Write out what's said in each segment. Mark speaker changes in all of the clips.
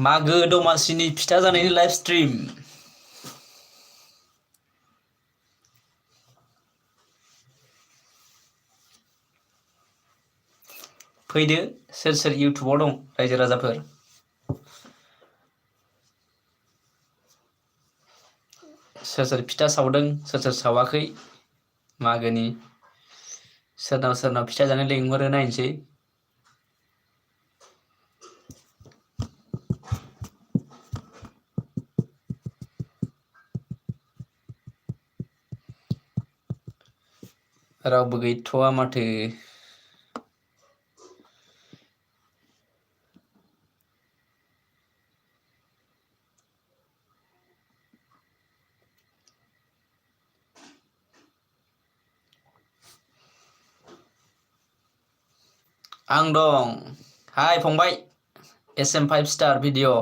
Speaker 1: मागो दमासिनि फिथा जानायनि लाइभ स्ट्रीम फैदो सोर सोर इउटुबाव दं रायजो राजाफोर सोर सोर फिथा सावदों सोर सोर सावाखै मागोनि सोरनाव सोरनाव फिथा जानो लिंहरो नायनोसै रावबो गैथ'वा माथो आं दं हाय फंबाय SM 5 स्टार भिडिअ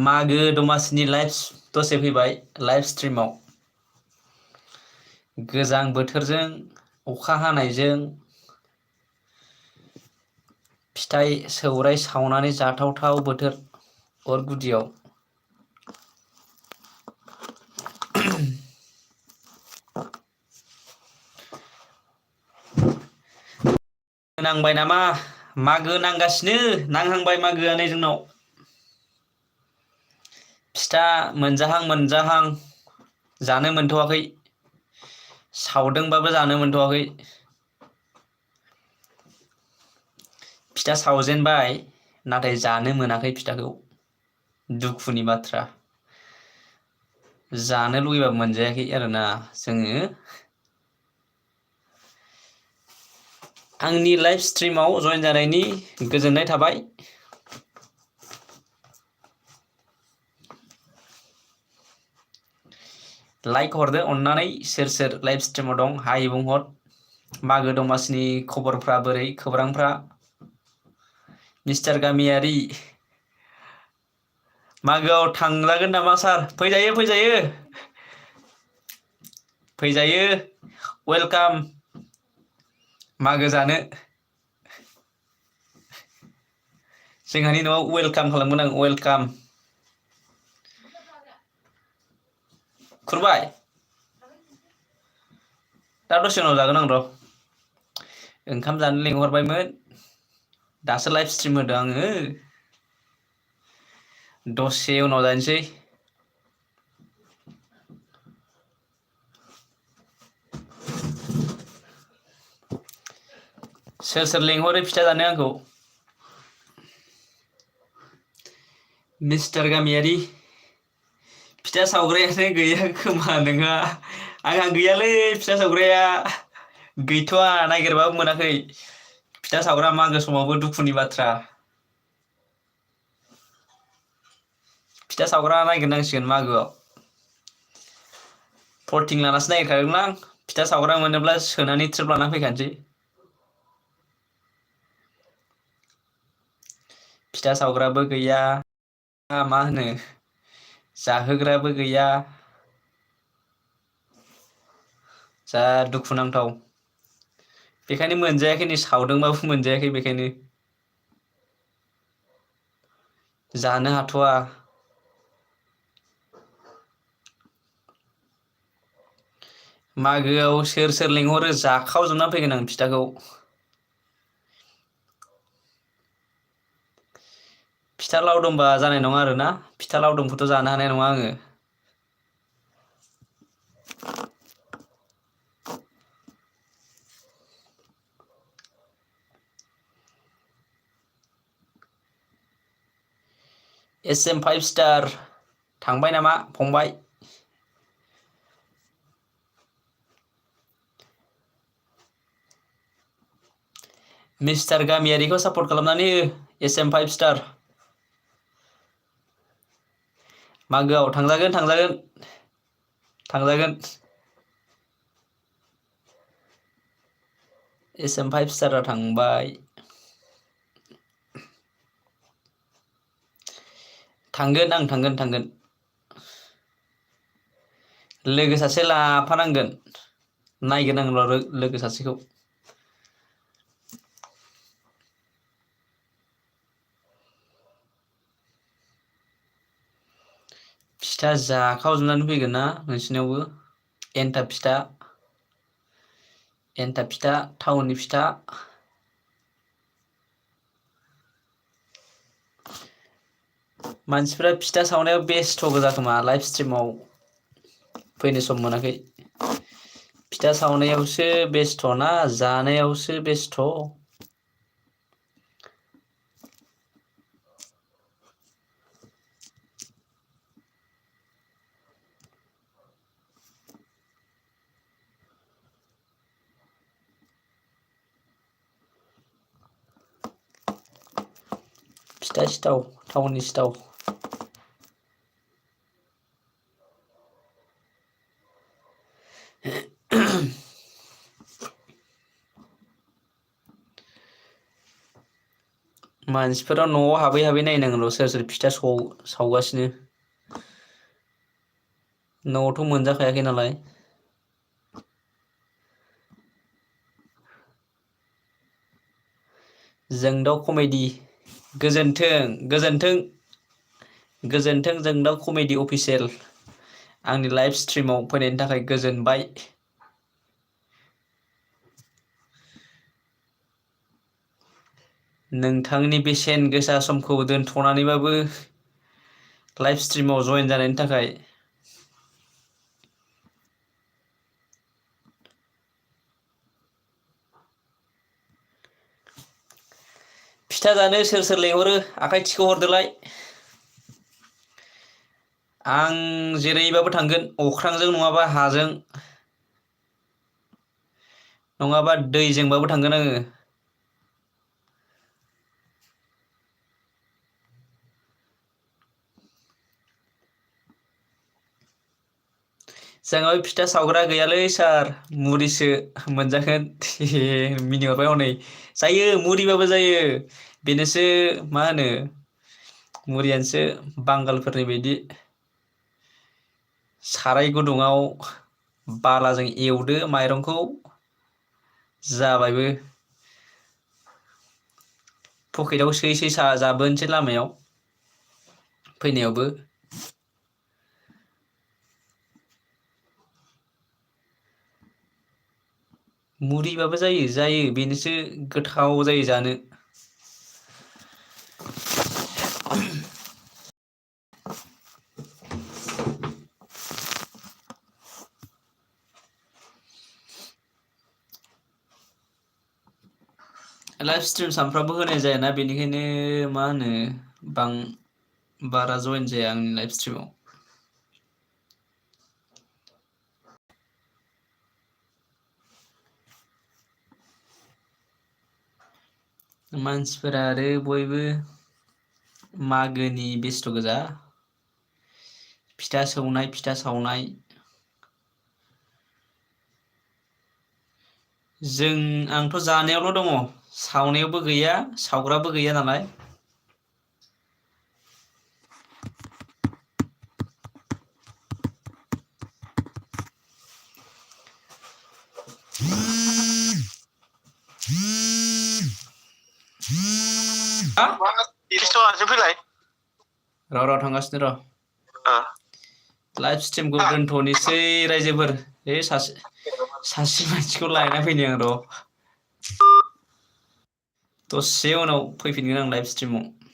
Speaker 1: मागो दमासिनि लाइभ दसे फैबाय लाइभ स्ट्रीमाव गोजां बोथोरजों अखा हानायजों फिथाइ सौराय सावनानै जाथावथाव बोथोर अर गुदियाव नांबाय नामा मागो नांगासिनो नांहांबाय मागोआ नै जोंनाव फिथा मोनजाहां जानो मोनथ'वाखै सावदोंबाबो जानो मोनथ'वाखै फिथा सावजेनबाय नाथाय जानो मोनाखै फिथाखौ दुखुनि बाथ्रा जानो लुबैबा मोनजायाखै आरोना जोङो आंनि लाइभ स्ट्रीमाव जइन जानायनि गोजोननाय थाबाय लाइक हरदो अन्नानै सोर सोर लाइभ स्ट्रीमाव दं हाय बुंहर मागो दमासिनि खबरफ्रा बोरै खौरांफ्रा मिस्टार गामियारि मागोआव थांजागोन नामा सार फैजायो वेलकाम मागो जानो जोंहानि न'आव वेलकाम खालामगोन आं वेलकाम खुरबाय दा दसे उनाव जागोन आं र' ओंखाम जानो लिंहरबायमोन दासो लाइभ स्ट्रीम होदों आङो दसे उनाव जानोसै सोर सोर लेंहरो फिथा जानो आंखौ मिस्टार गामियारि फिथा सावग्रायानो गैया खोमा नोंहा आंहा गैयालै फिथा सावग्राया गैथ'वा नागिरबाबो मोनाखै फिथा सावग्रा मागो समावबो दुखुनि बाथ्रा फिथा सावग्रा नागिरनांसिगोन मागोआव पर्टिं लानासो नागिरखादोंमोन आं फिथा सावग्रा मोनोब्ला सोनानै ट्रिप लाना फैखानोसै फिथा सावग्राबो गैया मा होनो जाहोग्राबो गैया जा दुखुनांथाव बेखायनो मोनजायाखै नै सावदोंबाबो मोनजायाखै बेखायनो जानो हाथ'वा मागोआव सोर सोर लेंहरो जाखावजोबना फैगोन आं फिथाखौ फिथा लावदुमबा जानाय नङा आरोना फिथा लावदुमखौथ' जानो हानाय नङा आङो SM 5 स्टार थांबाय नामा फंबाय मिस्टार गामियारिखौ सापर्ट खालामनानै हो SM 5 स्टार मागोआव थांजागोन SM 5 स्टारा थांबाय थांगोन लोगो सासे लाफानांगोन नायगोन आं लोगो सासेखौ फिथा जाखावजोबनानै फैगोन ना नोंसिनावबो एन्थाब फिथा थावनि फिथा मानसिफ्रा फिथा सावनायाव बेस्थ' गोजा खोमा लाइभ स्ट्रिमाव फैनो सम मोनाखै फिथा सावनायावसो बेस्थ' ना जानायावसो बेस्थ'। फिथा सिथाव थावनि सिथाव मानसिफोरा न'आव हाबै नायनांगोन र' सोर सोर फिथा सावगासिनो न'आवथ' मोनजाखायाखै नालाय। जोंदाव कमेडि गोजोन्थों जोंदाव कमेडि अफिसियेल आंनि लाइभ स्ट्रिमाव फैनायनि थाखाय गोजोनबाय। नोंथांनि बेसेन गोसा समखौ दोनथ'नानैबाबो लाइभ स्ट्रिमाव जয়েन जानायनि थाखाय फिथा जानो सोर सोर लेंहरो आखाइ थिखोहरदोलाय। आं जेरैबाबो थांगोन अख्रांजों नङाबा हाजों नङाबा दैजोंबाबो थांगोन आङो। जोंनाव फिथा सावग्रा गैयालै सार मुरिसो मोनजागोन मिनिहरबाय हनै जायो मुरिबाबो जायो बेनोसो मा होनो मुरियानोसो बांगालफोरनि बायदि साराय गुदुङाव बालाजों एवदो माइरंखौ जाबायबो पकेटाव सोयै जाबोनोसै लामायाव फैनायावबो मुरिबाबो जायो बेनोसो गोथाव जायो जानो। लाइभ स्ट्रिम सानफ्रामबो होनाय जायाना बेनिखायनो मा होनो बारा जয়েन जाया आंनि लाइभ स्ट्रिमाव। मानसिफोरा आरो बयबो मागोनि बेस्थ' गोजा फिथा सौनाय फिथा सावनाय आंथ' जानायावल' दङ सावनायावबो गैया सावग्राबो गैया नालाय। र' थांगासिनो र' लाइभ स्ट्रिमखौ दोनथ'नोसै रायजोफोर सासे मानसिखौ लायना फैनि आं र' दसे उनाव फैफिनगोन आं लाइभ स्ट्रिमाव।